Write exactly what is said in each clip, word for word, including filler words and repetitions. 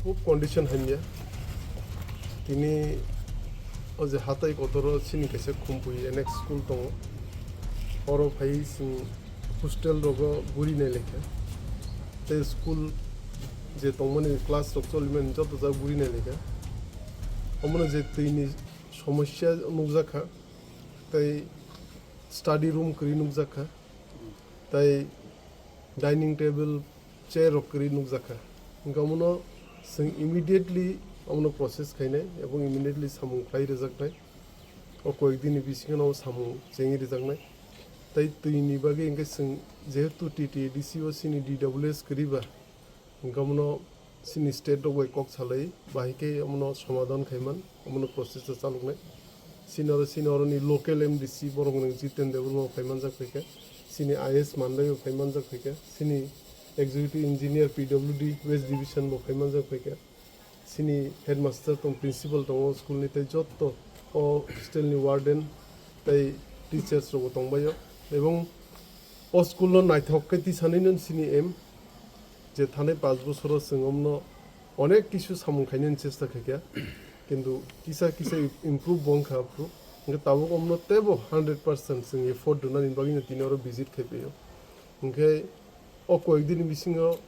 Khub condition hamya. Tini o je hatai kotoro chini kaisa Khumpui N X school tongo. Oro phai chwng hostel rogo guri nai lekha. Tei school je tongmani class rok cholimani joto jak guri nai lekha. Omono je twini somosya nukjak kha. Tei study room kwrwi nukjak kha. Tei dining table, chair rok kwrwi nukjak kha. Hwnkhe omono chwng immediately omono process khainai ebong immediately samung khlai rwjaknai. O koyek dini bisingo no samung chengwi rwjaknai. Tei twini bagwi hwnkhe chwng jehetu T T A D C o chini D W S kwrwi ba, hwnkhe omono chini state rok bai kok salai bahai khe omono somadhan khaiman, omono process o chaloknai. Chini oro, chini oroni local M D C borok nwng Jiten Debbarma bo phaimanjak phaikha, chini I S Mandai bo phaimanjak phaikha, chini executive engineer P W D West Division bo phaimanjak phaikha, chini headmaster tong, principal tongo school ni, tei jotto o hostel ni warden tei teachers rok bo tongbaio, ebong o school no naithok khe tisanai no chini aim. Je thanai panch bosoro chwng omno onek kisu samung khainani chesta khaikha, kintu kisa kisa improve bo wngkha aphuru. Hwnkhe tabuk omno teibo hundred percent chwng effort rwnani bagwino tini oro visit khai phaio. Hwnkhe o koyek dini bisingo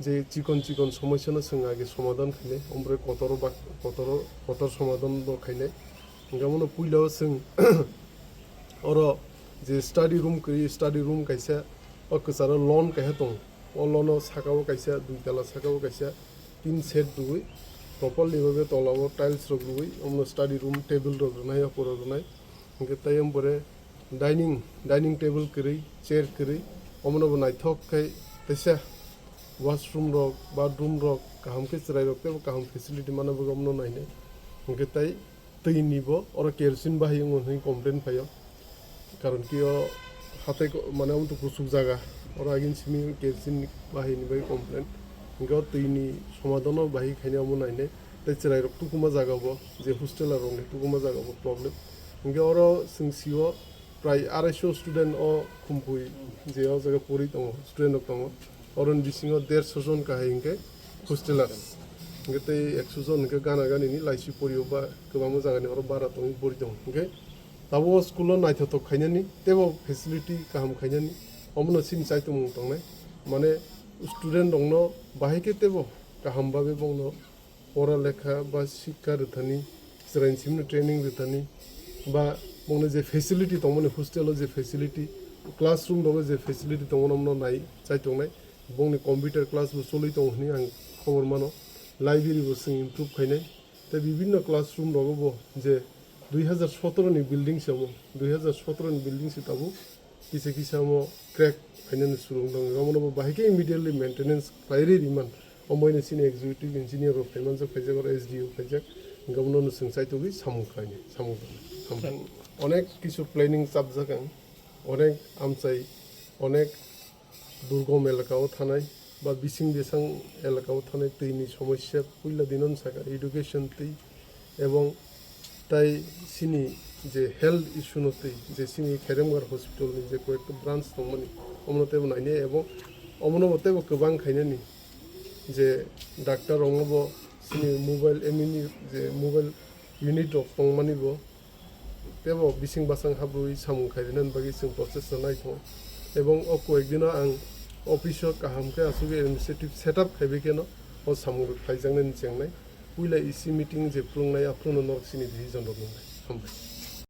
je chikon chikon somosyano chwng age somadhan khainai, omo bai kotoro ba-, kotoro, kotor somadhan bo khainai. Hwnkhe omono puila o chwng oro je study room kwrwi, study room kaisa o kwcharo lawn kaisa tongo. O lawn o saka o kaisa dui tala, saka o kaisa tin set rwui, properly babe tola o tiles rok rwui, omono study room table rok rwnai, o pura rwnai. Hwnkhe tei omo pore dining, dining table kwrwi, chair kwrwi, omono bo naithok khe teisa washroom rok, bathroom rok kaham khe chwrai rok teibo kaham facility mana bagwi omono nainai. Hwnkhe tei twi ni bo oro kerosene bahai wngo hinwi complain phaio. Karon ki o hatai ko-, mane omo to kuchuk jaga, oro agin simi kerosene bahai ni bai complain. Hwnkhe o twi ni somadhan o bahai khainai omo nainai. Tei chwrai rok tukuma jaga bo, je hostel rok ni tukuma jaga bo problem. Hwnkhe oro chwng sio prai arai so student o Khumpui je o jaga pori tongo, student rok tongo. Oroni bisingo derso jon kahai hwnkhe hostelers. Hwnkhe tei ekso jon hwnkhe gana gani ni laisi porio ba kwbangma jaga ni oro bara tongwi pori tongo. Hwnkhe tabuk o school o naithothok khainani, teibo facility kaham khainani, omono chini chaitomung tongnai. Mane student rokno bahai khe teibo kaham babe bongno pora lekha ba sikha rwthani, chwraini simi training rwthani, ba bongni je facility tongmani, hostel o je facility, classroom rogo je facility tongmani, omono nai chai tongnai. Bongni computer class bo choli tongo hwnwi ang khobor mano. Library bo chwng improve khainai. Tei bibinno classroom rogo bo je dui hazar sotoro ni building se omo, dui hazar sotoro ni building se tabuk kisa kisa omo crack phainani surung tong, omono bo bahai khe immediately maintenance khlai rwi rwman. Omo bai no chini executive engineer rok phaimanjak phaijak, oro S D O phaijak, hwnkhe omono no chwng chaitugwi samung khlainai, samung khlainai. Onek kisu planning chapjak ang, onek amchai, onek durgom elaka o thanai ba bising bisang elaka o thanai twi ni somosya puila dino no sakha, education twi ebong tai chini je health issue no twi je chini Kheremgar hospital ni je koyekta branch tongmani, omono teibo nainai ebong omono bo teibo kwbang khainani je doctor rokno bo chini mobile M E ni je mobile unit rok tongmani bo teibo bising basang habrwi samung khairina bagwi chwng process no nai tongo. Ebong o koyek dino ang office o kaham khe asugwi administrative setup khaibai kheno o samung rok khaijaknani chengnai. Puila E C meeting je phwrwngnai, aphuru no norok chini decision rok wngnai. Hambai.